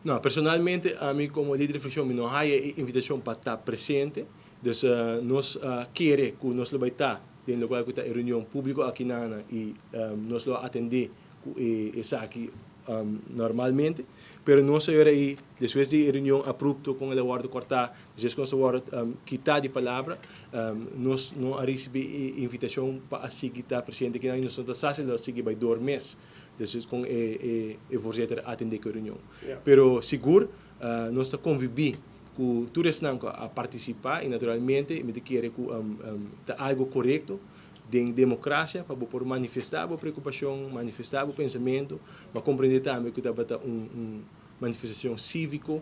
No, personalmente, ami komo lider di frakshon, mi no haya e invitashon pa ta presente. Dus nos kere ku nos lo bai ta den lokual ku ta e reunion públiko akinana i nos lo atendé ku esaki normalmente. Pero nos a yora ei despues di e reunion abrupto kon el a wòrdu kòrtá, despues ku nos a wòrdu kitá di palabra, nos no a risibí e invitashon pa a sigui ta presente akinan i nos no ta sa si lo a sigui bai dor mes despues kon e voorzitter a atendé ku e reunion. Pero sigur nos ta konvibí ku tur esnan ku a partisipá i naturalmente mi ta kere ku ta algu korekto den demokrasia pa bo por manifestá bo preokupashon, manifestá bo pensamentu, bo a komprendé tambe ku tabata un manifestashon síviko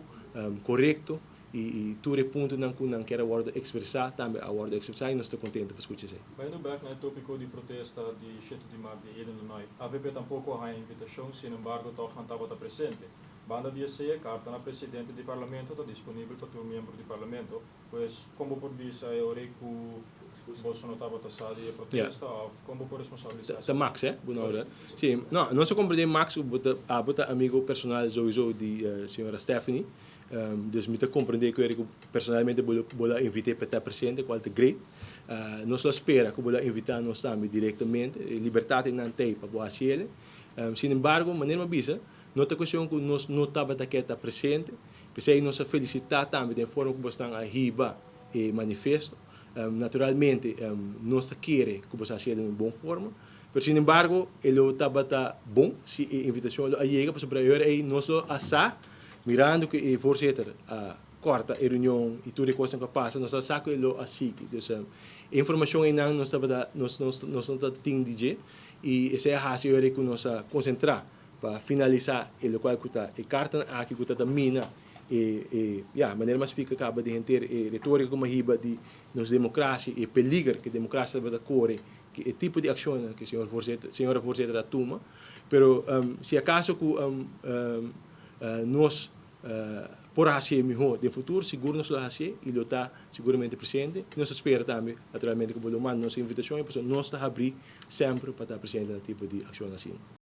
korekto i tur e puntonan ku nan kier a wòrdu ekspresá tambe a wòrdu ekspresá i nos ta kontentu pa skucha esei. Bayendo bèk na e tópiko di protesta di shete di mart di Eden Lanoy, avp tampoko a haña invitashon, sinembargo tòg nan tabata presente. Banda di esei e karta na presidente di parlamento ta disponibel pa tur miembro di parlamento. Pues, kon bo por bisa e ora ei ku boso no tabata sa di e protesta òf kon bo por responsabilisá Ta Max, eh? Bo no ora. Sí, no, nos a komprendé Max ku bo ta, abo ta amigo personal souiso di señora Stephanie. Dus mi ta komprendé ku eri ku personalmente bo lo bo lo a invit'é pa ta presente, kual ta great. Nos lo a spera ku bo lo a invitá nos tambe direktamente. E libertat einan t'ei pa bo hasi el. Sin embargo, manera mi a bisa, No ta cuestion cu nos no tabata ke ta presente, p'esey nos a felicita tambe den forma cu bosnan a hiba e manifesto. Naturalmente nos ta kere cu bos a haciel den un bon forma, pero sin embargo e lo tabata bon si e invitacion lo a yega pasobra e ora ey nos lo a sa, mirando cu e voorzitter a corta e reunion y tur e cosnan cu a pasa, nos a sa cu e lo a sigui. Dus e informacion eynan nos tabata nos nos nos no tabata tin di dje y esey a haci e ora ey cu nos a concentra Pa finalisá e lokual ku ta e kartanan aki ku ta ta mina e e ya manera mas spika kaba di henter e retórika ku hiba di nos demokrasia e peliger ku e demokrasia tabata kore ku e tipo di akshonnan ku señor voorzitter señora voorzitter a tuma pero si akaso ku nos por hasié mihó den futuro sigur nos lo hasié i lo ta siguramente presente i nos ta spera tambe naturalmente ku bo lo manda nos e invitashon pasobra nos ta habrí semper pa ta presente na tipo di akshon asina.